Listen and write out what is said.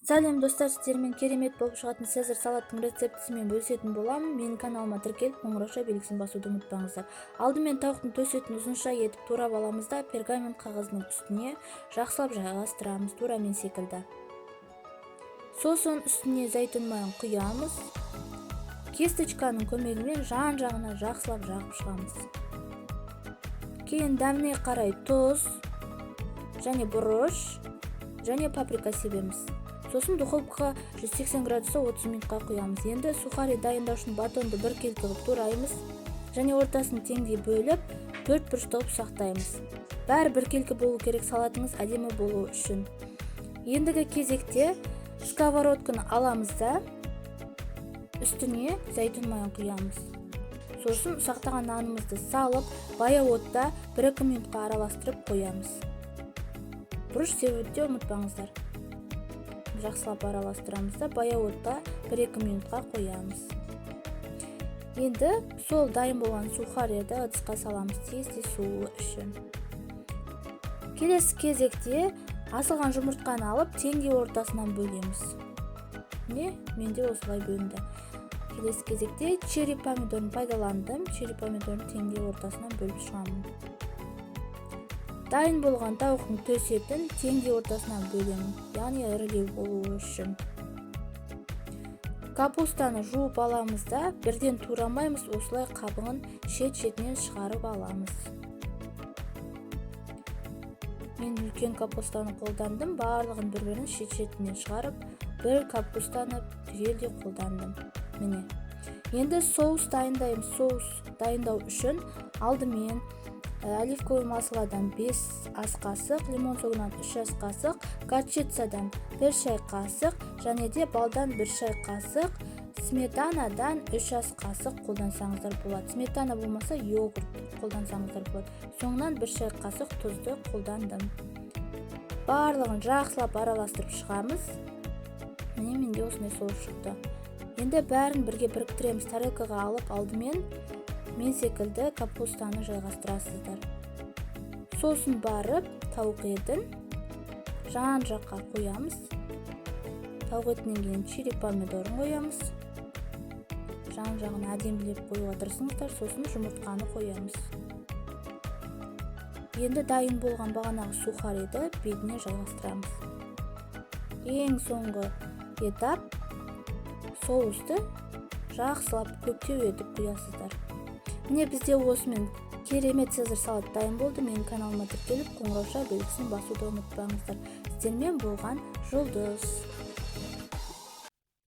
Сәлем, достар! Сіздермен керемет болып шығатын цезарь салаттың рецептісімен бөлісетін боламын. Менің каналыма тіркеліп, қоңырауша белгісін басуды ұмытпаңыздар. Алдымен тауықтың төс етін ұзынша етіп турап аламыз да, пергамент қағазының үстіне жақсылап жайғастырамыз, тура мен секілді. Сосын үстіне зәйтүн майын құямыз, кисточканың көмегімен жан жағына жақсылап жағып шығамыз. Кейін дәміне қарай тұз және бұрыш және паприка себеміз. Сосын духовкаға 180 градуста 30 минутқа қоямыз. Енді сухари дайындау үшін батонды біркелкі қылып тураймыз және ортасын теңдей бөліп, төрт бұрышты қылып ұсақтаймыз. Бәрі біркелкі болу керек, салатыңыз әдемі болу үшін. Ендігі кезекте сковородканы аламыз да, үстіне зәйтүн майын құямыз. Сосын ұсақтаған нанымызды салып, баяу отта 1-2 минутқа араластырып қоямыз. Бұрыш себуді де ұмытпаңыздар. Жақсылап араластырамыз да, баяу отта 1-2 минутқа қоямыз. Енді сол дайын болған сухарьді ыдысқа саламыз, тез тез сууы үшін. Келесі кезекте асылған жұмыртқаны алып, теңдей ортасынан бөлеміз. Міне, менде осылай бөлінді. Келесі кезекте черри помидорын пайдаландым. Черри помидорын теңдей ортасынан бөліп шығамын. Дайын болған тауықтың төс етін теңдей ортасынан бөлемін, яғни ірілеу болуы үшін. Капустаны жуып аламыз да, бірден турамаймыз, осылай қабығын шет шетінен шығарып аламыз. Мен үлкен капустаны қолдандым. Барлығын бір бірін шет шетінен шығарып, бір капустаны түгелдей қолдандым. Міне, енді соус дайындаймыз. Соус дайындау үшін алдымен оливковый маслодан 5 ас қасық, лимон согынан 3 ас қасық, горчицадан 1 шай қасық және де балдан 1 шай қасық, сметанадан 3 ас қасық қолдансаңыздар болады. Сметана болмаса, йогурт қолдансаңыздар болады. Соңынан 1 шай қасық тұзды қолдандым. Барлығын жақсылап араластырып шығамыз. Міне, менде осындай соус шықты. Енді бәрін бірге біріктіреміз. Тарелкаға алып, алдымен мен секілді капустаны жайғастырасыздар. Сосын барып тауық етін жан жаққа қоямыз. Тауық етінен кейін чили помидорын қоямыз. Жан жағына әдемілеп қоюға тырысыңыздар. Сосын жұмыртқаны қоямыз. Енді дайын болған бағанағы сухариді бетіне жайғастырамыз. Ең соңғы этап: соусты жақсылап көптеу етіп құясыздар. Міне, бізде осымен керемет цезарь салат дайын болды. Менің каналыма тіркеліп, қоңырауша белгісін басуды ұмытпаңыздар. Сіздермен болған Жұлдыз.